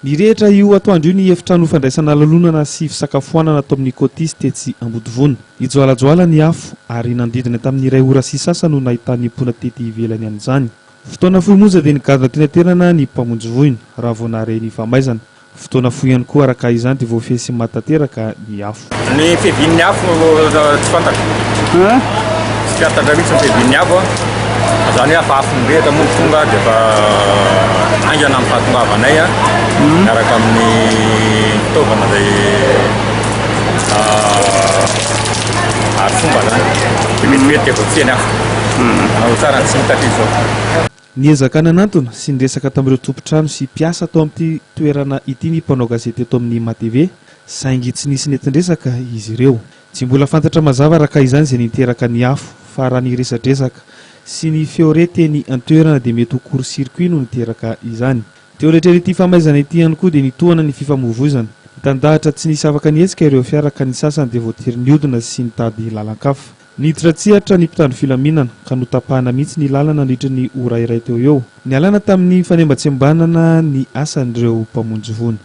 Nirehitra io atoandro io ny efitrano fandraisana lanonana sy fisakafoanana tao amin'ny Cotisse tetsy Ambodivona. Nijoalajoala ny afo ary nanodidina tamin'ny iray ora sy sasany no nahitan'ny mponina tety ivelany an'izany. Fotoana fohy monja dia nigadona teny an-toerana ny mpamonjy voina, raha vao nahare ny famaizana. Fotoana fohy ihany koa araka izany dia voafehy sy maty tanteraka ny afo. Ny fiavian'ny afo tsy fantatra. Tsy fantatra mihitsy ny fiavian'ny afo. Izany hoe efa afo mirehitra moa no tonga dia efa haingana ny fahatongavanay miaraka amin'ny fitaovana izay arifomba izany. Dia vetivety dia voafehy ny afo. Manao tsara ny tsy hita hatr'izao. Niezaka nanantona sy niresaka tamin'ireo tompon-trano sy mpiasa tao amin'ity toerana ity ny mpanao gazety eto amin'ny MATV, saingy tsy nisy nentin-dresaka izy ireo. Tsy mbola fantatra mazava araka izany izay niteraka ny afo, fa raha ny resadresaka sy ny feo re teny an-toerana dia mety ho court circuit no niteraka izany. Teo anatrehan'ity famaizana ity ihany koa dia nitohana ny fifamoivoizana. Nitandahatra tsy nisy afaka nihetsika ireo fiara ka ny sasany dia voatery nihodina sy nitady lalan-kafa. Niditra an-tsehatra ny mpitandro filaminana ka notapahana mihitsy ny lalana nandritra ny ora iray teo eo. Nialana tamin'ny fanembatsembanana ny asan'ireo mpamonjy voina.